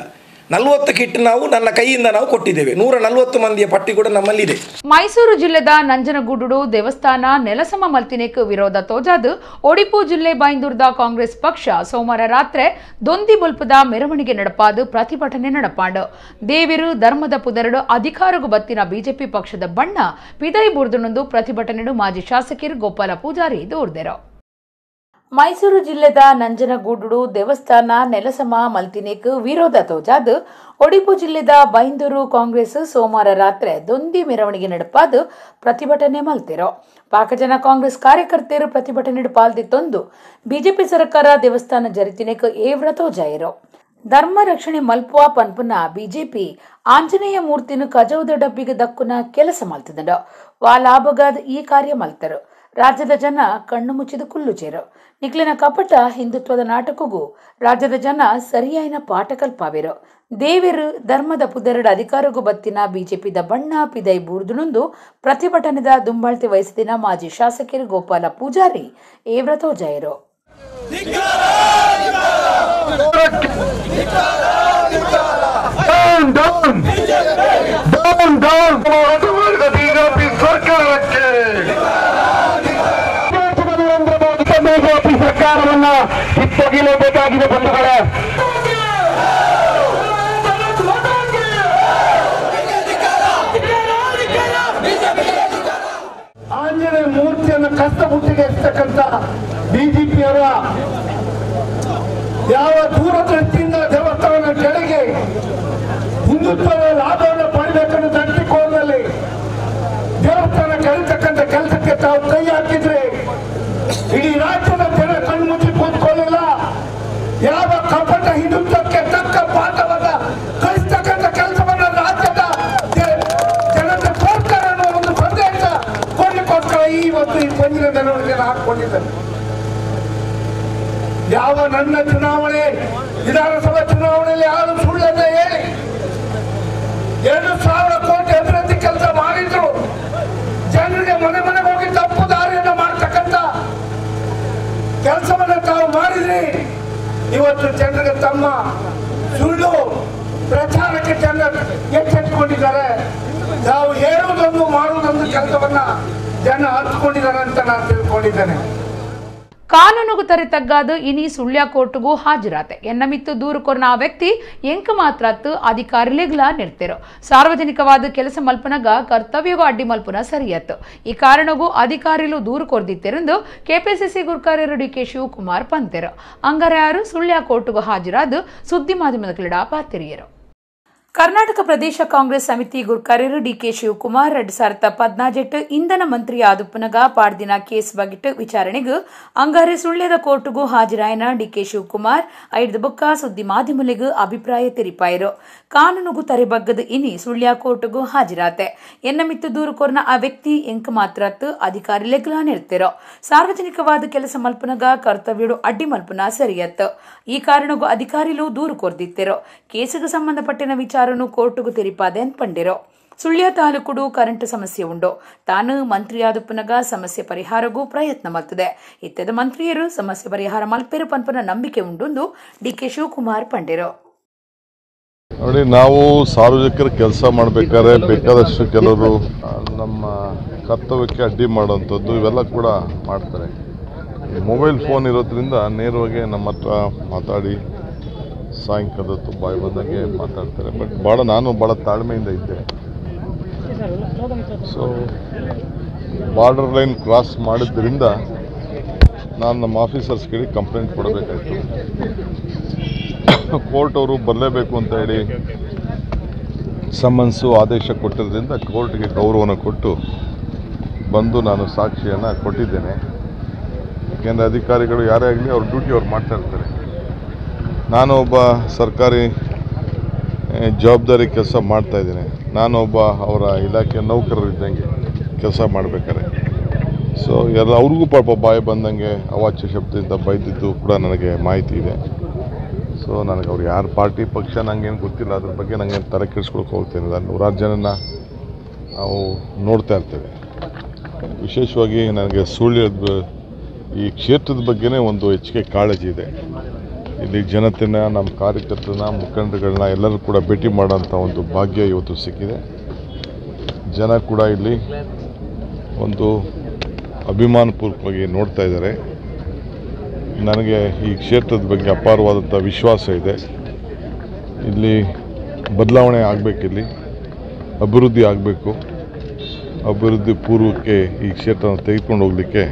40 ಕಿಟ್ ನಾವು ನನ್ನ ಕೈಯಿಂದ ನಾವು ಕೊಟ್ಟಿದ್ದೇವೆ. 140 ಮಂದಿಯ ಪಟ್ಟಿ ಕೂಡ ನಮ್ಮಲ್ಲಿದೆ. ಮೈಸೂರು ಜಿಲ್ಲೆದ ನಂಜನಗೂಡು ದೇವಸ್ಥಾನ ನೆಲಸಮ ಮಲ್ತಿನೇಕ್ ವಿರೋಧ ತೋಜಾದು ಒಡಿಪು ಜಿಲ್ಲೆ ಬೈಂದೂರ್ದ ಕಾಂಗ್ರೆಸ್ ಪಕ್ಷ ಸೋಮವಾರ ರಾತ್ರಿ ದೊಂದಿ ಬೊಲ್ಪದ ಮೆರವಣಿಗೆ ನಡಪಾದು ಪ್ರತಿಭಟನೆ ನಡಪಾಂಡು. ದೇವಿರು ಧರ್ಮದ ಪುದರಡು ಅಧಿಕಾರಗೂ ಬತ್ತಿನ ಬಿಜೆಪಿ ಪಕ್ಷದ ಬಣ್ಣ ಪಿದೈ ಬುರ್ದುನೊಂದು ಪ್ರತಿಭಟನೆ ಮಾಜಿ ಶಾಸಕರು ಗೋಪಾಲ ಪೂಜಾರಿ ದೂರ್ದೆರು. Mysuru ಜಿಲ್ಲೆದ ನಂಜನಗೂಡು ದೇವಸ್ಥಾನ ನೆಲಸಮ ಮಲ್ತಿನೇಕ್ ವಿರೋಧ ತೋಜಾದ್ ಒಡಿಪು ಜಿಲ್ಲೆದ ಬೈಂದೂರು ಕಾಂಗ್ರೆಸ್ ಸೋಮವಾರ ರಾತ್ರಿ ದೊಂದಿ ಮೆರವಣಿಗೆ ನಡಪಾದ್ ಪ್ರತಿಭಟನೆ ಮಲ್ತಿರೋ. ಪಾಕಜನ ಕಾಂಗ್ರೆಸ್ ಕಾರ್ಯಕರ್ತರು ಪ್ರತಿಭಟನೆ ಪಾಲ್ದಿತ್ತೊಂದು ಬಿಜೆಪಿ ಸರ್ಕಾರ ದೇವಸ್ಥಾನ ಜರಿತಿನೇಕ್ ಏವ್ರ ತೋಜಾಯಿರೋ. ಧರ್ಮ ರಕ್ಷಣೆ ಮಲ್ಪುವ ಪನ್ಪುನ ಬಿಜೆಪಿ ಆಂಜನೇಯ ಮೂರ್ತಿನ ಕಜೌದ ಡಬ್ಬಿಗೆ ದಕ್ಕುನ ಕೆಲಸ ಮಲ್ತಿದಂಡು ವಾ ಲಾಭಗಾದ ಈ ಕಾರ್ಯ ಮಲ್ತರು. ರಾಜ್ಯದ ಜನ ಕಣ್ಣು ಮುಚ್ಚಿದ ಕುಲ್ಲುಚೇರು. ನಿಕ್ಲಿನ ಕಪಟ ಹಿಂದುತ್ವದ ನಾಟಕಗೂ ರಾಜ್ಯದ ಜನ ಸರಿಯಾಯಿನ ಪಾಠ ಕಲ್ಪಾವಿರು. ದೇವರು ಧರ್ಮದ ಪುದೆರಡು ಅಧಿಕಾರಗೂ ಬತ್ತಿನ ಬಿಜೆಪಿದ ಬಣ್ಣ ಪಿದೈ ಬೂರ್ದುನುಂದು ಪ್ರತಿಭಟನೆದ ದುಂಬಾಳ್ತಿ ವಹಿಸಿದಿನ ಮಾಜಿ ಶಾಸಕರು ಗೋಪಾಲ ಪೂಜಾರಿ ಏವ್ರ ತೋಜಾಯರು. ಬಿಜೆಪಿ ಸರ್ಕಾರವನ್ನ ಕಿತ್ತೊಗೆಯಲೇಬೇಕಾಗಿದೆ ಬಂಧುಗಳೇ. ಆಂಜನೇಯ ಮೂರ್ತಿಯನ್ನು ಕಷ್ಟ ಬುಟ್ಟಿಗೆ ಎಸ್ತಕ್ಕಂಥ ಬಿಜೆಪಿಯವರ ಯಾವ ದೂರದೃಷ್ಟಿಯಿಂದ ದೇವಸ್ಥಾನ ಕೆಳಗೆ ಹಿಂದುತ್ವದ ಲಾಭವನ್ನು ಪಡೆಯಬೇಕನ್ನೋ ದೃಷ್ಟಿಕೋನದಲ್ಲಿ ದೇವಸ್ಥಾನ ಕೆಳತಕ್ಕಂಥ ಕೆಲಸಕ್ಕೆ ತಾವು ಕೈ ಹಾಕಿದ್ರೆ ಇಡೀ ರಾಜ್ಯದ ಜನ ಕಣ್ಮುಚ್ಚಿ ಕೂತ್ಕೊಳ್ಳಿಲ್ಲ. ಯಾವ ಕಪಟ ಹಿಂದುತ್ವಕ್ಕೆ ತಕ್ಕ ಪಾಠವನ್ನ ಕಲಿಸ್ತಕ್ಕಂಥ ಕೆಲಸವನ್ನ ರಾಜ್ಯದ ಜನತೆ ತೋರ್ತಾರೆ ಅನ್ನೋ ಒಂದು ಸಂದೇಶ ಕೊಡ್ಲಿಕ್ಕೋಸ್ಕರ ಇವತ್ತು ಈ ಪಂಜಿನ ಮೆರವಣಿಗೆಯನ್ನು ಹಾಕೊಂಡಿದ್ದಾರೆ. ಯಾವ ನನ್ನ ಚುನಾವಣೆ ವಿಧಾನಸಭಾ ಚುನಾವಣೆಯಲ್ಲಿ ಯಾರು ಸುಳ್ಳನ್ನ ಹೇಳಿ 2,000 ಕೋಟಿ ಅಭಿವೃದ್ಧಿ ಕೆಲಸ ಮಾಡಿದ್ರು, ಜನರಿಗೆ ಮನೆ ಮನೆಗೆ ಹೋಗಿ ತಪ್ಪು ದಾರಿಯನ್ನು ಮಾಡ್ತಕ್ಕಂಥ ಕೆಲಸವನ್ನು ತಾವು ಮಾಡಿದ್ರಿ. ಇವತ್ತು ಜನರಿಗೆ ತಮ್ಮ ಸುಳ್ಳು ಪ್ರಚಾರಕ್ಕೆ ಜನರು ಎಚ್ಚೆತ್ತುಕೊಂಡಿದ್ದಾರೆ. ತಾವು ಹೇಳುವುದೊಂದು ಮಾಡುವುದೊಂದು ಕೆಲಸವನ್ನ ಜನ ಹತ್ಕೊಂಡಿದ್ದಾರೆ ಅಂತ ನಾನು ತಿಳ್ಕೊಂಡಿದ್ದೇನೆ. ಕಾನೂನುಗೂ ತರೆ ತಗ್ಗಾದ ಇನಿ ಸುಳ್ಯ ಕೋರ್ಟ್ಗೂ ಹಾಜರಾತೆ. ಎನ್ನ ಮಿತ್ತು ದೂರು ಕೊರ್ನ ಆ ವ್ಯಕ್ತಿ ಎಂಕ ಮಾತ್ರ ಅಧಿಕಾರಿಲೆಗ್ಲ ನಿರ್ತಿರು. ಸಾರ್ವಜನಿಕವಾದ ಕೆಲಸ ಮಲ್ಪನಗ ಕರ್ತವ್ಯಗೂ ಅಡ್ಡಿ ಮಲ್ಪನ ಸರಿಯತ್ತು. ಈ ಕಾರಣಗೂ ಅಧಿಕಾರಿಲು ದೂರು ಕೊರ್ದಿತ್ತೆರೆಂದು ಕೆಪಿಸಿಸಿ ಗುರ್ಕಾರ್ಯರು ಡಿಕೆ ಶಿವಕುಮಾರ್ ಪಂತೆರು. ಅಂಗಾರ್ಯಾರು ಸುಳ್ಯ ಕೋರ್ಟ್ಗೂ ಹಾಜರಾದ ಸುದ್ದಿ ಮಾಧ್ಯಮದ ಕ್ರೀಡಾ ಪಾತಿರಿಯರು. ಕರ್ನಾಟಕ ಪ್ರದೇಶ ಕಾಂಗ್ರೆಸ್ ಸಮಿತಿ ಗುರ್ಕಾರ್ಯರು ಡಿಕೆ ಶಿವಕುಮಾರ್ 2014 ಇಂಧನ ಮಂತ್ರಿ ಆದುಪ್ಪನಗ ಪಾಡ್ದಿನ ಕೇಸ್ ಬಗಿಟ್ಟು ವಿಚಾರಣೆಗೂ ಅಂಗಾರೆ ಸುಳ್ಯದ ಕೋರ್ಟ್ಗೂ ಹಾಜರಾಯನ ಡಿಕೆ ಶಿವಕುಮಾರ್ ಐದು ಬುಕ್ಕ ಸುದ್ದಿ ಮಾಧ್ಯಮಲಿಗೂ ಅಭಿಪ್ರಾಯ ತೆರಿಪಾಯರು. ಕಾನೂನುಗೂ ತರೆಬಗ್ಗದ ಇನಿ ಸುಳ್ಯ ಕೋರ್ಟ್ಗೂ ಹಾಜರಾತೆ. ಎನ್ನ ಮಿತ್ತು ದೂರು ಕೋರ್ನ ಆ ವ್ಯಕ್ತಿ ಎಂಕ ಮಾತ್ರ ಅಧಿಕಾರಿ ಲೆಗ್ಲಾ ನಿರ್ತಿರೋ. ಸಾರ್ವಜನಿಕವಾದ ಕೆಲಸ ಮಲ್ಪನಗ ಕರ್ತವ್ಯಡು ಅಡ್ಡಿ ಮಲ್ಪನ ಸರಿಯತ್ತು. ಈ ಕಾರಣಗೂ ಅಧಿಕಾರಿಲು ದೂರು ಕೋರ್ದಿತ್ತಿರೋ. ಕೇಸಿಗೆ ಸಂಬಂಧಪಟ್ಟಿನ ವಿಚಾರ ಕೋರ್ಟುಗೂ ತೆರಿಪಾದೆ ಪಂಡಿರೋ. ಸುಳ್ಯ ತಾಲೂಕುಡು ಕರೆಂಟ್ ಸಮಸ್ಯೆ ಉಂಡು. ತಾನು ಮಂತ್ರಿಯಾದುಪ್ಪನಗ ಸಮಸ್ಯೆ ಪರಿಹಾರಗೂ ಪ್ರಯತ್ನ ಮಲ್ತದೆ. ಇತ್ತದ ಮಂತ್ರಿಯರು ಸಮಸ್ಯೆ ಪರಿಹಾರ ಮಲ್ಪೆರು ಪನ್ಪನ ನಂಬಿಕೆ ಉಂಡು ಡಿಕೆ ಶಿವಕುಮಾರ್ ಪಂಡಿರೋ. ನೋಡಿ, ನಾವು ಸಾರ್ವಜನಿಕರ ಕೆಲಸ ಮಾಡಬೇಕಾದ್ರೆ ಬೇಕಾದಷ್ಟು ಕೆಲವರು ನಮ್ಮ ಕರ್ತವ್ಯಕ್ಕೆ ಅಡ್ಡಿ ಮಾಡುವಂಥದ್ದು ಇವೆಲ್ಲ ಕೂಡ ಮಾಡ್ತಾರೆ. ಮೊಬೈಲ್ ಫೋನ್ ಇರೋದ್ರಿಂದ ನೇರವಾಗಿ ನಮ್ಮ ಹತ್ರ ಮಾತಾಡಿ ಸಾಯಂಕಾಲದ ಬಾಯಿ ಬಂದಂಗೆ ಮಾತಾಡ್ತಾರೆ. ಬಟ್ ನಾನು ಭಾಳ ತಾಳ್ಮೆಯಿಂದ ಇದ್ದೆ. So border line cross ಮಾಡಿದ್ರಿಂದ ನಾನು ನಮ್ಮ ಆಫೀಸರ್ಸ್ ಕೇಳಿ ಕಂಪ್ಲೇಂಟ್ ಕೊಡಬೇಕಾಯಿತು. ಕೋರ್ಟ್ ಅವರು ಬರಲೇಬೇಕು ಅಂತ ಹೇಳಿ ಸಮನ್ಸು ಆದೇಶ ಕೊಟ್ಟಿರೋದ್ರಿಂದ ಕೋರ್ಟ್ಗೆ ಗೌರವನ ಕೊಟ್ಟು ಬಂದು ನಾನು ಸಾಕ್ಷಿಯನ್ನು ಕೊಟ್ಟಿದ್ದೇನೆ. ಯಾಕೆಂದರೆ ಅಧಿಕಾರಿಗಳು ಯಾರೇ ಆಗಲಿ ಅವ್ರ ಡ್ಯೂಟಿ ಅವ್ರು ಮಾಡ್ತಾ ಇರ್ತಾರೆ. ನಾನು ಒಬ್ಬ ಸರ್ಕಾರಿ ಜವಾಬ್ದಾರಿ ಕೆಲಸ ಮಾಡ್ತಾಯಿದ್ದೇನೆ. ನಾನೊಬ್ಬ ಅವರ ಇಲಾಖೆ ನೌಕರರಿದ್ದಂಗೆ ಕೆಲಸ ಮಾಡಬೇಕಾರೆ ಸೊ ಎಲ್ಲ ಅವ್ರಿಗೂ ಪಾಪ ಬಾಯಿ ಬಂದಂಗೆ ಅವಾಚ್ಯ ಶಬ್ದದಿಂದ ಬೈದಿದ್ದು ಕೂಡ ನನಗೆ ಮಾಹಿತಿ ಇದೆ. ಸೊ ನನಗೆ ಅವ್ರು ಯಾರು ಪಾರ್ಟಿ ಪಕ್ಷ ನನಗೇನು ಗೊತ್ತಿಲ್ಲ, ಅದ್ರ ಬಗ್ಗೆ ನನಗೇನು ತಲೆ ಕೆಡಿಸ್ಕೊಳಕ್ಕೆ ಹೋಗ್ತೇನೆ. ನಾನು ನೂರಾರು ಜನನ ನಾವು ನೋಡ್ತಾ ಇರ್ತೇವೆ. ವಿಶೇಷವಾಗಿ ನನಗೆ ಸುಳ್ಯದ ಈ ಕ್ಷೇತ್ರದ ಬಗ್ಗೆನೇ ಒಂದು ಹೆಚ್ಚಿಗೆ ಕಾಳಜಿ ಇದೆ. ಇಲ್ಲಿ ಜನತೆನ, ನಮ್ಮ ಕಾರ್ಯಕರ್ತರನ್ನ, ಮುಖಂಡರುಗಳನ್ನ ಎಲ್ಲರೂ ಕೂಡ ಭೇಟಿ ಮಾಡೋಂಥ ಒಂದು ಭಾಗ್ಯ ಇವತ್ತು ಸಿಕ್ಕಿದೆ. ಜನ ಕೂಡ ಇಲ್ಲಿ ಒಂದು ಅಭಿಮಾನಪೂರ್ವಕವಾಗಿ ನೋಡ್ತಾ ಇದ್ದಾರೆ. ನನಗೆ ಈ ಕ್ಷೇತ್ರದ ಬಗ್ಗೆ ಅಪಾರವಾದಂಥ ವಿಶ್ವಾಸ ಇದೆ. ಇಲ್ಲಿ ಬದಲಾವಣೆ ಆಗಬೇಕು, ಇಲ್ಲಿ ಅಭಿವೃದ್ಧಿ ಆಗಬೇಕು. ಅಭಿವೃದ್ಧಿ ಪೂರ್ವಕ್ಕೆ ಈ ಕ್ಷೇತ್ರನ ತೆಗೆದುಕೊಂಡು ಹೋಗಲಿಕ್ಕೆ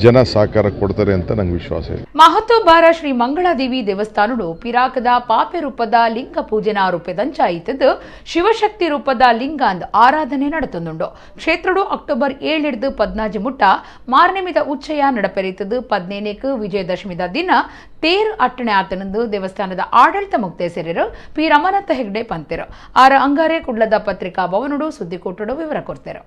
ಜನ ಸಹಕಾರ ಕೊಡ್ತಾರೆ ಅಂತ ನಂಗೆ ವಿಶ್ವಾಸ ಇದೆ. ಮಹತ್ವಬಾರ ಶ್ರೀ ಮಂಗಳಾದೇವಿ ದೇವಸ್ಥಾನಡು ಪಿರಾಕದ ಪಾಪೆ ರೂಪದ ಲಿಂಗ ಪೂಜೆನ ರೂಪದಂಚಾಯಿತದ್ದು ಶಿವಶಕ್ತಿ ರೂಪದ ಲಿಂಗಾಂದ್ ಆರಾಧನೆ ನಡೆತಂದುಂಡು. ಕ್ಷೇತ್ರಡು ಅಕ್ಟೋಬರ್ 7 14 ಮುಟ್ಟ ಮಾರ್ನೆಮಿದ ಉಚ್ಚಯ ನಡಪೆರೀತದ್ದು. 15 ವಿಜಯದಶಮಿದ ದಿನ ತೇರು ಅಟ್ಟಣೆ ಆತನಂದು ದೇವಸ್ಥಾನದ ಆಡಳಿತ ಮುಕ್ತೇಸರರು ಪಿ ರಮನಾಥ ಹೆಗ್ಡೆ ಪಂತೆರು. ಆರ ಅಂಗಾರೆ ಕುಡ್ಲದ ಪತ್ರಿಕಾ ಭವನಡು ಸುದ್ದಿಕೋಟಡು ವಿವರ ಕೊಡ್ತೇರು.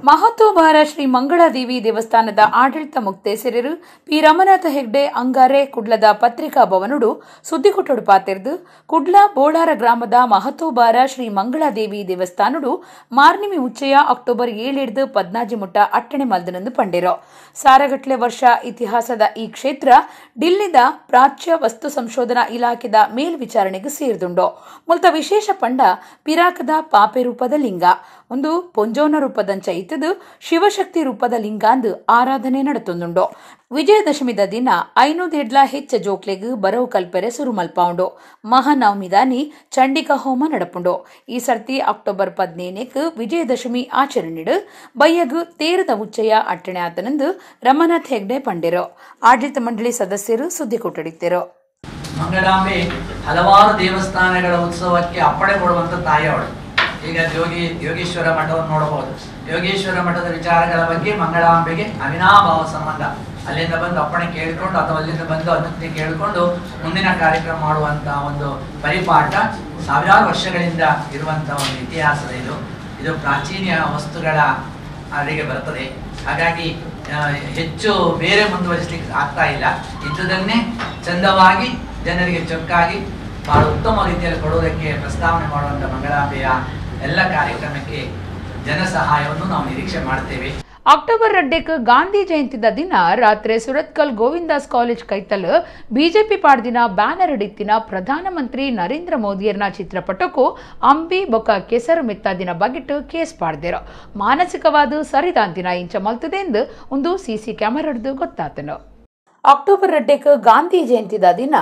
ಮಹತ್ವಭಾರ ಶ್ರೀ ಮಂಗಳಾದೇವಿ ದೇವಸ್ಥಾನದ ಆಡಳಿತ ಮುಕ್ತೇಸರರು ಪಿ ರಮನಾಥ ಹೆಗ್ಡೆ ಅಂಗಾರೆ ಕುಡ್ಲದ ಪತ್ರಿಕಾ ಭವನಡು ಸುದ್ದಿಕೊಟ್ಟಡು ಪಾತೆರ್ದು ಕುಡ್ಲ ಬೋಳಾರ ಗ್ರಾಮದ ಮಹತ್ವಭಾರ ಶ್ರೀ ಮಂಗಳಾದೇವಿ ದೇವಸ್ಥಾನಡು ಮಾರ್ನಿಮಿ ಉಚ್ಚಯ ಅಕ್ಟೋಬರ್ 7 14 ಮುಟ್ಟ ಅಟ್ಟಣೆ ಮಲ್ದನಂದು ಪಂಡಿರೋ. ಸಾರಗಟ್ಲೆ ವರ್ಷ ಇತಿಹಾಸದ ಈ ಕ್ಷೇತ್ರ ಡಿಲ್ಲಿದ ಪ್ರಾಚ್ಯ ವಸ್ತು ಸಂಶೋಧನಾ ಇಲಾಖೆದ ಮೇಲ್ವಿಚಾರಣೆಗೆ ಸೇರಿದುಂಡು. ಮುಲ್ತ ವಿಶೇಷ ಪಂಡ ಪಿರಾಕದ ಪಾಪೆ ರೂಪದ ಲಿಂಗ ಒಂದು ಪೊಂಜೋನ ರೂಪದಂಚ ಇತ್ತದು ಶಿವಶಕ್ತಿ ರೂಪದ ಲಿಂಗಾಂದು ಆರಾಧನೆ ನಡೆತೊಂದುಂಡು. ವಿಜಯದಶಮಿದ ದಿನ 500 ಹೆಚ್ಚ ಜೋಕ್ಲೆಗ್ ಬರವು ಕಲ್ಪೆರೆ ಸುರುಮಲ್ಪಾವುಂಡು. ಮಹಾನವಮಿದಾನಿ ಚಂಡಿಕಾ ಹೋಮ ನಡಪುಂಡು. ಈ ಸರ್ತಿ ಅಕ್ಟೋಬರ್ 15 ವಿಜಯದಶಮಿ ಆಚರಣೆಡು ಬಯ್ಯಗು ತೇರದ ಉಚ್ಚಯ ಅಟ್ಟಣೆ ಆತನಂದು ರಮನಾಥ್ ಹೆಗ್ಡೆ ಪಂಡಿರು. ಆಡಳಿತ ಮಂಡಳಿ ಸದಸ್ಯರು ಸುದ್ದಿ ಕೊಟ್ಟಡಿದ್ದರು. ಮಂಗಳಾಂಬೆ ಹಲವಾರು ದೇವಸ್ಥಾನಗಳ ಉತ್ಸವಕ್ಕೆ ಅಪ್ಪಣೆ ಕೊಡುವಂತ ತಾಯಿಯವಳು. ಈಗ ಯೋಗೇಶ್ವರ ಮಠವನ್ನು ನೋಡಬಹುದು. ಯೋಗೇಶ್ವರ ಮಠದ ವಿಚಾರಗಳ ಬಗ್ಗೆ ಮಂಗಳಾಂಬೆಗೆ ಅವಿನಾಭಾವ ಸಂಬಂಧ. ಅಲ್ಲಿಂದ ಬಂದು ಅಪ್ಪಣೆ ಕೇಳಿಕೊಂಡು ಅಥವಾ ಅಲ್ಲಿಂದ ಬಂದು ಅನುಜ್ಞೆ ಕೇಳಿಕೊಂಡು ಮುಂದಿನ ಕಾರ್ಯಕ್ರಮ ಮಾಡುವಂತಹ ಒಂದು ಪರಿಪಾಠ ಸಾವಿರಾರು ವರ್ಷಗಳಿಂದ ಇರುವಂತಹ ಒಂದು ಇತಿಹಾಸದ ಇದು. ಇದು ಪ್ರಾಚೀನ ವಸ್ತುಗಳ ಅಡಿಗೆ ಬರ್ತದೆ. ಹಾಗಾಗಿ ಹೆಚ್ಚು ಬೇರೆ ಮುಂದುವರಿಸಲಿಕ್ಕೆ ಆಗ್ತಾ ಇಲ್ಲ. ಇದ್ದುದನ್ನೇ ಚಂದವಾಗಿ ಜನರಿಗೆ ಚೊಕ್ಕಾಗಿ ಬಹಳ ಉತ್ತಮ ರೀತಿಯಲ್ಲಿ ಕೊಡುವುದಕ್ಕೆ ಪ್ರಸ್ತಾವನೆ ಮಾಡುವಂಥ ಮಂಗಳಾಂಬೆಯ ಎಲ್ಲ ಕಾರ್ಯಕ್ರಮಕ್ಕೆ ಜನ ಸಹಾಯವನ್ನು ನಾವು ನಿರೀಕ್ಷೆ ಮಾಡ್ತೇವೆ. ಅಕ್ಟೋಬರ್ 2 ಗಾಂಧಿ ಜಯಂತಿದ ದಿನ ರಾತ್ರಿ ಸುರತ್ಕಲ್ ಗೋವಿಂದಾಸ್ ಕಾಲೇಜ್ ಕೈತಲ್ ಬಿಜೆಪಿ ಪಾಡ್ದಿನ ಬ್ಯಾನರ್ ಹಿಡಿತಿನ ಪ್ರಧಾನಮಂತ್ರಿ ನರೇಂದ್ರ ಮೋದಿಯರ್ನ ಚಿತ್ರಪಟಕ್ಕೂ ಅಂಬಿ ಬೊಕ್ಕ ಕೆಸರು ಮಿತ್ತಾದಿನ ಬಗೆಟ್ಟು ಕೇಸ್ ಪಾಡ್ದಿರು. ಮಾನಸಿಕವಾದ ಸರಿದಾಂತಿನ ಇಂಚ ಮಲ್ತದೆ ಎಂದು ಒಂದು ಸಿಸಿ ಕ್ಯಾಮೆರಾ ಗೊತ್ತಾತನು. ಅಕ್ಟೋಬರ್ 2 ಗಾಂಧಿ ಜಯಂತಿದ ದಿನ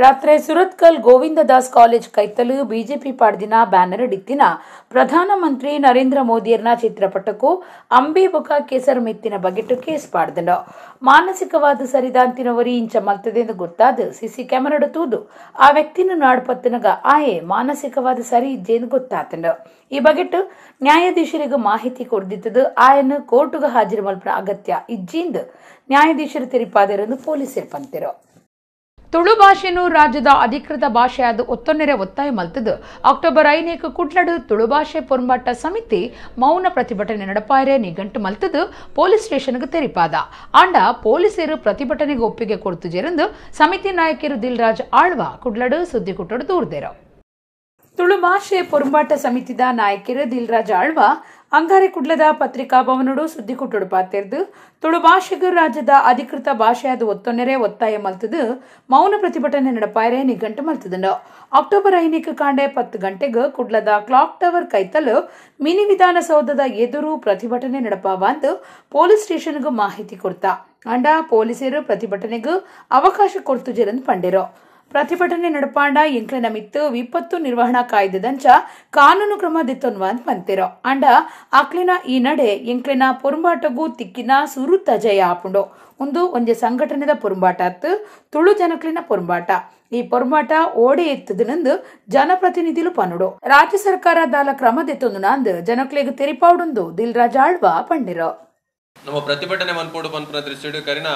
ರಾತ್ರಿ Surathkal Govindadas college ಕೈತಲು BJP ಪಾಡ್ದಿನ banner ಹಿಡಿತಿನ ಪ್ರಧಾನಮಂತ್ರಿ ನರೇಂದ್ರ ಮೋದಿಯರ್ನ ಚಿತ್ರಪಟಕ್ಕೂ ಅಂಬಿ ಬೊಕ ಕೇಸರು ಮೆತ್ತಿನ ಬಗೆಟ್ಟು ಕೇಸ್ ಪಾಡ್ದನು. ಮಾನಸಿಕವಾದ ಸರಿದಾಂತಿನವರಿ ಇಂಚ ಮಲ್ತದೆ ಎಂದು ಗೊತ್ತಾದ ಸಿಸಿ ಕ್ಯಾಮೆರಾಡು ತೂದು ಆ ವ್ಯಕ್ತಿನ ನಾಡ್ಪತ್ತನಗ ಆಯೆ ಮಾನಸಿಕವಾದ ಸರಿ ಇಜ್ಜೆಂದು ಗೊತ್ತಾತನು. ಈ ಬಗೆಟ್ಟು ನ್ಯಾಯಾಧೀಶರಿಗೆ ಮಾಹಿತಿ ಕೊಡ್ದಿತ್ತದು ಆಯನ್ನು ಕೋರ್ಟುಗೆ ಹಾಜರು ಮಲ್ಪನ ಅಗತ್ಯ ಇಜ್ಜಿಂದು ನ್ಯಾಯಾಧೀಶರು ತೆರಿಪಾದರೆಂದು ಪೊಲೀಸರು ಪಂತಿರು. ತುಳು ಭಾಷೆಯನ್ನು ರಾಜ್ಯದ ಅಧಿಕೃತ ಭಾಷೆಯಾದ ಒತ್ತೊನ್ನೆರೆ ಒತ್ತಾಯ ಮಲ್ತದು ಅಕ್ಟೋಬರ್ 5 ಕುಡ್ಲಡು ತುಳು ಭಾಷೆ ಪೊರ್ಂಬಾಟ ಸಮಿತಿ ಮೌನ ಪ್ರತಿಭಟನೆ ನಡಪಾಯರೆ ನಿಘಂಟು ಮಲ್ತದು ಪೊಲೀಸ್ ಸ್ಟೇಷನ್ಗೆ ತೆರಿಪಾದ. ಆಂಡ ಪೊಲೀಸರು ಪ್ರತಿಭಟನೆಗೆ ಒಪ್ಪಿಗೆ ಕೊಡ್ತುಜೆರೆಂದು ಸಮಿತಿ ನಾಯಕರು ದಿಲ್ರಾಜ್ ಆಳ್ವ ಕುಡ್ಲಡು ಸುದ್ದಿಕುಟ್ಟಡು ದೂರ್ದೇರು. ತುಳು ಭಾಷೆ ಪೊರ್ಂಬಾಟ ಸಮಿತಿದ ನಾಯಕರು ದಿಲ್ರಾಜ್ ಆಳ್ವ ಅಂಗಾರೆ ಕುಡ್ಲದ ಪತ್ರಿಕಾ ಭವನಡು ಸುದ್ದಿಕುಟ್ಟುಡು ಪಾತೆರ್ದು ತುಳು ಭಾಷೆಗೂ ರಾಜ್ಯದ ಅಧಿಕೃತ ಭಾಷೆಯಾದ ಒತ್ತೊನ್ನೆರೆ ಒತ್ತಾಯ ಮಲ್ತದು ಮೌನ ಪ್ರತಿಭಟನೆ ನಡಪಾಯರೆ ನಿಘಂಟು ಮಲ್ತದನು. ಅಕ್ಟೋಬರ್ 5 ಕಾಂಡೆ 10 ಗಂಟೆಗೆ ಕುಡ್ಲದ ಕ್ಲಾಕ್ ಟವರ್ ಕೈತಲು ಮಿನಿ ವಿಧಾನಸೌಧದ ಎದುರು ಪ್ರತಿಭಟನೆ ನಡಪಾವಂದು ಪೊಲೀಸ್ ಸ್ಟೇಷನ್ಗೂ ಮಾಹಿತಿ ಕೊಡ್ತಾ ಅಂಡ ಪೊಲೀಸರು ಪ್ರತಿಭಟನೆಗೂ ಅವಕಾಶ ಕೊಡ್ತುಜೆರಂದು ಪಂಡಿರು. ಪ್ರತಿಭಟನೆ ನಡಪಾಂಡ ಎಂಕ್ಲೆನ ಮಿತ್ತು ವಿಪತ್ತು ನಿರ್ವಹಣಾ ಕಾಯ್ದೆದಂಚ ಕಾನೂನು ಕ್ರಮ ದಿತ್ತೊನ್ವಂತ ಬಂತಿರೋ. ಅಂಡ ಆಕ್ಲಿನ ಈ ನಡೆ ಎಂಕ್ಲೆನ ಪೊರುಂಬಾಟಗೂ ತಿಕ್ಕಿನ ಸುರುತ ಜಯ ಆಪುಂಡು. ಒಂದು ಒಂಜೆ ಸಂಘಟನೆದ ಪೊರುಂಬಾಟ ಅತ್ತು ತುಳು ಜನಕ್ಲಿನ ಪೊರುಂಬಾಟ. ಈ ಪೊರುಂಬಾಟ ಓಡೆ ಎತ್ತದನಂದು ಜನಪ್ರತಿನಿಧಿಲು ಪನುಡು. ರಾಜ್ಯ ಸರ್ಕಾರ ದಾಲ ಕ್ರಮ ದೆತ್ತೊಂದು ನಂದು ಜನಕ್ಲೆಗ್ ತೆರಿಪಾವುಡುಂದು ದಿಲ್ರಾಜ್ ಆಳ್ವ ಪಂಡಿರೋ. ನಮ್ಮ ಪ್ರತಿಭಟನೆ ಮನ್ಪೋಡು ಪನ್ಪುನ ದೃಷ್ಟಿಡು ಕರಿನ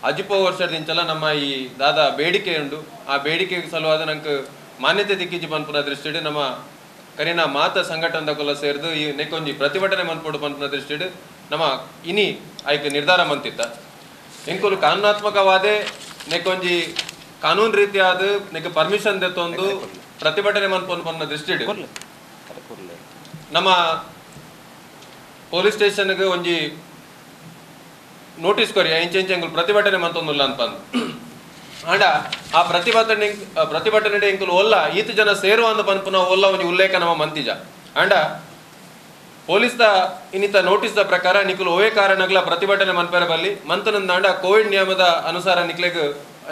ಅಜಿಪೋ ವರ್ಷದಿಂಚಲ ನಮ್ಮ ಈ ದಾದ ಬೇಡಿಕೆ ಉಂಡು. ಆ ಬೇಡಿಕೆಗೆ ಸಲುವಾದ ನಂಗೆ ಮಾನ್ಯತೆ ದಿಕ್ಕಿಜಿ ಪನ್ಪುನ ದೃಷ್ಟಿಡು ನಮ್ಮ ಕರಿನ ಮಾತ ಸಂಘಟನೆದಕುಲ ಸೇರಿದು ಈ ನೆಕ್ಕೊಂಜಿ ಪ್ರತಿಭಟನೆ ಮನ್ಪೋಡು ಪನ್ಪುನ ದೃಷ್ಟಿಡು ನಮ್ಮ ಇನಿ ಆಯ್ಕೆ ನಿರ್ಧಾರ ಮಂತಿತ್ತ. ಎಂಕುಲು ಕಾನೂನಾತ್ಮಕವಾದೆ ನೆಕ್ಕೊಂಜಿ ಕಾನೂನು ರೀತಿಯಾದ ನೆಕ್ ಪರ್ಮಿಷನ್ ದೆತ್ತೊಂದು ಪ್ರತಿಭಟನೆ ಮನ್ಪೋನು ಪನ್ಪುನ ದೃಷ್ಟಿಡು ನಮ್ಮ ಪೊಲೀಸ್ ಸ್ಟೇಷನ್ಗೆ ಒಂಜಿ ನೋಟಿಸ್ ಕೊರಿ ಇಂಚೆ ಇಂಚೆ ಎಂಕುಲು ಪ್ರತಿಭಟನೆ ಮಂತೊಂದುಲ್ಲ ಅಂತ ಆಂಡ ಆ ಪ್ರತಿಭಟನೆ ಎಂಕುಲು ಒಲ್ಲ ಈತ ಜನ ಸೇರುವ ಅಂದ ಪನ್ಪುನ ಒಲ್ಲ ಒಂಜಿ ಉಲ್ಲೇಖ ನಮ್ಮ ಮಂತಿಜ. ಆಂಡ ಪೊಲೀಸ್ the ಇನ್ನಿತ notice the ಪ್ರಕಾರ ನಿಕುಲು ಓವೇ ಕಾರಣಗಳ ಪ್ರತಿಭಟನೆ ಮನ್ಪೆರ ಬಲ್ಲಿ ಮಂತನಂದಾಂಡ ಕೋವಿಡ್ ನಿಯಮದ ಅನುಸಾರ ನಿಕ್ಲೆಗ್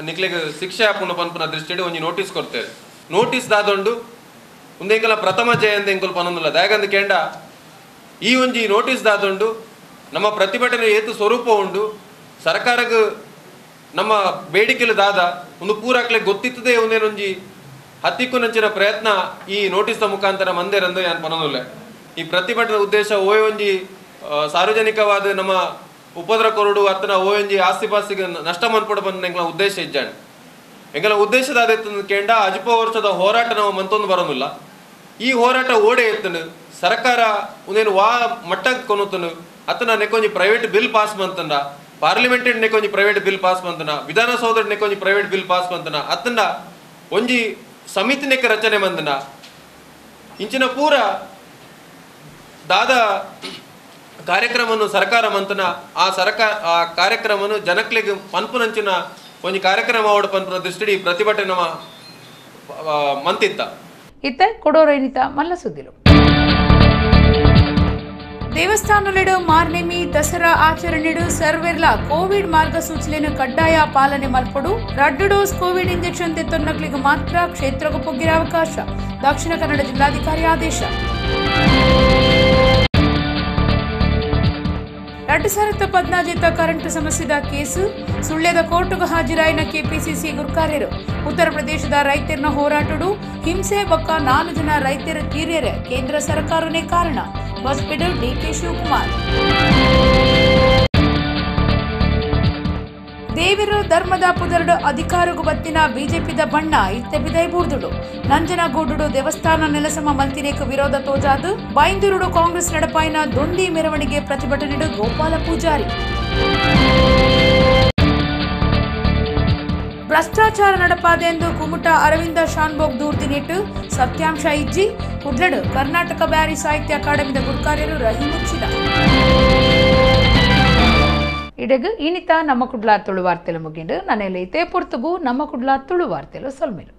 ನಿಕ್ಲೆಗ್ ಶಿಕ್ಷೆ ಆಪುನ ಪನ್ಪುನ ದೃಷ್ಟಿಡ್ ಒಂಜಿ ನೋಟಿಸ್ ಕೊಡ್ತೇವೆ. ನೋಟಿಸ್ ದಾದೊಂಡು ಉಂದೆಂಕಲ ಪ್ರಥಮ ಜಯ ಅಂದ ಎಂಕುಲು ಪನೊಂದುಲ್ಲ. ದಾಯಗಂದು ಕೇಂಡ ಈ ಒಂಜಿ ನೋಟಿಸ್ ದಾದೊಂಡು ನಮ್ಮ ಪ್ರತಿಭಟನೆ ಏತು ಸ್ವರೂಪ ಉಂಡು ಸರ್ಕಾರಕ್ಕೆ ನಮ್ಮ ಬೇಡಿಕೆಲು ದಾದ ಒಂದು ಪೂರಾಕ್ಲೆ ಗೊತ್ತಿತ್ತದೆ ಒಂದೇನೊಂಜಿ ಹತ್ತಿಕ್ಕುನಂಚಿನ ಪ್ರಯತ್ನ ಈ ನೋಟಿಸ್ದ ಮುಖಾಂತರ ಮಂದೇರಂದು ಯಾನ್ ಪನೊಂದುಲ್ಲೆ. ಈ ಪ್ರತಿಭಟನೆ ಉದ್ದೇಶ ಓಯೊಂಜಿ ಸಾರ್ವಜನಿಕವಾದ ನಮ್ಮ ಉಪದ್ರ ಕೊರಡು ಅತ್ತನ ಓಯೊಂಜಿ ಆಸ್ತಿ ಪಾಸ್ತಿಗೆ ನಷ್ಟ ಮನ್ಪೊಡು ಬಂದ ಎಂಗ್ಲ ಉದ್ದೇಶ ಇಜ್ಜಾಂಡ್. ಎಂಗಲ ಉದ್ದೇಶದ ಆದಿತ್ತಂದು ಕೇಂಡ ಅಜಿಪ ವರ್ಷದ ಹೋರಾಟ ನಾವು ಮಂತೊಂದು ಬರೋದಿಲ್ಲ. ಈ ಹೋರಾಟ ಓಡೆ ಎತ್ತನು ಸರ್ಕಾರ ಒಂದೇನು ವಾ ಮಟ್ಟಕ್ಕೆ ಕೊನುತನು ಅತ್ತನ ನೆಕ್ಕೊಂಜಿ ಪ್ರೈವೇಟ್ ಬಿಲ್ ಪಾಸ್ ಮಂತಂಡ, ಪಾರ್ಲಿಮೆಂಟ್ ನೆಕ್ಕೊಂಜಿ ಪ್ರೈವೇಟ್ ಬಿಲ್ ಪಾಸ್ ಮಂತನ, ವಿಧಾನಸೌಧ ನೆಕ್ಕೊಂಜಿ ಪ್ರೈವೇಟ್ ಬಿಲ್ ಪಾಸ್ ಮಂತನ, ಅತ್ತನ ಒಂಜಿ ಸಮಿತಿ ನೆಕ್ಕ ರಚನೆ ಮಂದನ, ಇಂಚಿನ ಪೂರ ದಾದ ಕಾರ್ಯಕ್ರಮವನ್ನು ಸರ್ಕಾರ ಮಂತನ ಆ ಸರ್ಕಾರ ಆ ಕಾರ್ಯಕ್ರಮವನ್ನು ಜನಕ್ಲೆಗ್ ಪನ್ಪುನಂಚಿನ ಒಂಜಿ ಕಾರ್ಯಕ್ರಮ ಅವಡ ಪನ್ಪುನ ದೃಷ್ಟಿ ಪ್ರತಿಭಟನೆ ಮಂತಿತ್ತ. ಇತ್ತ ಕೊಡೋರೈನಿತ ಮಲ್ಲ ಸುದ್ದಿಲು. ದೇವಸ್ಥಾನಲೆಡು ಮಾರ್ನೆಮಿ ದಸರಾ ಆಚರಣೆಡು ಸರ್ವೆರ್ಲ ಕೋವಿಡ್ ಮಾರ್ಗಸೂಚಿಯನ್ನು ಕಡ್ಡಾಯ ಪಾಲನೆ ಮಲ್ಪಡು. 2 ಡೋಸ್ ಕೋವಿಡ್ ಇಂಜೆಕ್ಷನ್ ತೆತ್ತೊನ್ನಕ್ಲಿಗೆ ಮಾತ್ರ ಕ್ಷೇತ್ರಕ್ಕೆ ಪೊಗ್ಗಿರ ಅವಕಾಶ. ದಕ್ಷಿಣ ಕನ್ನಡ ಜಿಲ್ಲಾಧಿಕಾರಿ ಆದೇಶ. 2014 ಕರೆಂಟ್ ಸಮಸ್ಯೆದ ಕೇಸು ಸುಳ್ಯದ ಕೋರ್ಟುಗೆ ಹಾಜರಾಯಿನ ಕೆಪಿಸಿಸಿ ಗುರ್ಕಾರ್ಯರು. ಉತ್ತರ ಪ್ರದೇಶದ ರೈತರನ್ನ ಹೋರಾಟಡು ಹಿಂಸೆ ಬೊಕ್ಕ 4 ಜನ ರೈತರ ತೀರ್ಯರೆ ಕೇಂದ್ರ ಸರ್ಕಾರನೇ ಕಾರಣ. ಬಸ್ಬಿಡು ಡಿಕೆ ಶಿವಕುಮಾರ್. ದೇವರು ಧರ್ಮದ ಪುದರಡು ಅಧಿಕಾರಗೂ ಬತ್ತಿನ ಬಿಜೆಪಿದ ಬಣ್ಣ ಇತ್ತೆ ಬಿದೈಬೂರ್ದುಡು. ನಂಜನಗೂಡುಡು ದೇವಸ್ಥಾನ ನೆಲಸಮ ಮಲ್ತಿನೇಕ ವಿರೋಧ ತೋಜಾದು ಬೈಂದೂರುಡು ಕಾಂಗ್ರೆಸ್ ನಡಪಾಯಿನ ದೊಂದಿ ಮೆರವಣಿಗೆ ಪ್ರತಿಭಟನೆಡು ಗೋಪಾಲ ಪೂಜಾರಿ. ಭ್ರಷ್ಟಾಚಾರ ನಡಪಾದೆ ಎಂದು ಕುಮಟ ಅರವಿಂದ ಶಾನ್ಭೋಗ್ ದೂರ್ದಿನಿಟ್ಟು ಸತ್ಯಾಂಶ ಇಜ್ಜಿ. ಕುಡ್ಲಡು ಕರ್ನಾಟಕ ಬ್ಯಾರಿ ಸಾಹಿತ್ಯ ಅಕಾಡೆಮಿದ ಗುರ್ಕಾರ್ಯರು ರಹೀಂ ಮುಚ್ಚಿದ. ಇಡಗು ಇನಿತ ನಮ್ಮ ಕುಡ್ಲ ತುಳು ವಾರ್ತೆಲು ಮುಗಿಂಡು. ನನ್ನೆಲ್ಲ ಇತೇ ಪೊರ್ತುಗು ನಮ್ಮ ಕುಡ್ಲ ತುಳು ವಾರ್ತೆಲು ಸೊಲ್ಮೆಲು.